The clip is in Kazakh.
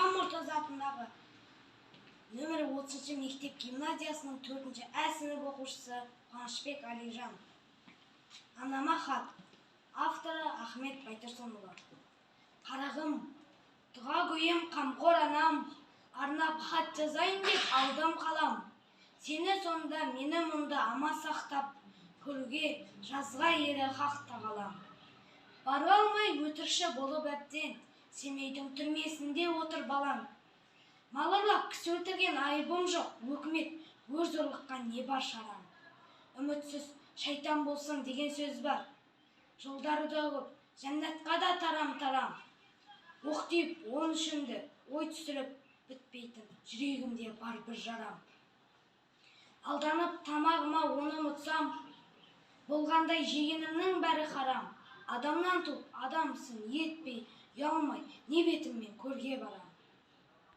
Шерхан Мұртаза атындағы нөмірі 30 мектеп гимназиясының 4 ә сынып оқушысы Қуанышбек Алижан. Анама хат. Авторы Ахмет Байтұрсынұлы. Қарағым, дұғагөйім, қамқор анам, арнап хат жазайын деп алдым қалам. Сені сонда, мені мұнда аман сақтап, көруге жазғай еді Хақ тағалам. Бара алмай өтірікші болып әбден, Семейдің түрмесінде отыр балаң. Мал ұрлап, кісі өлтірген айыбым жоқ, өкімет, өр зорлыққа не бар шарам? Үмітсіз шайтан болсын деген сөз бар. Жолдары да көп, жәннатқа да тарам-тарам. Оқ тиіп 13-імді ой түсіріп бітпейтін жүрегімде бар бір жарам. Алданып тамағыма оны ұмытсам, болғандай жегенімнің бәрі харам. Адамнан туып, адамсын етпей, ұялмай, не бетіммен көрге барам?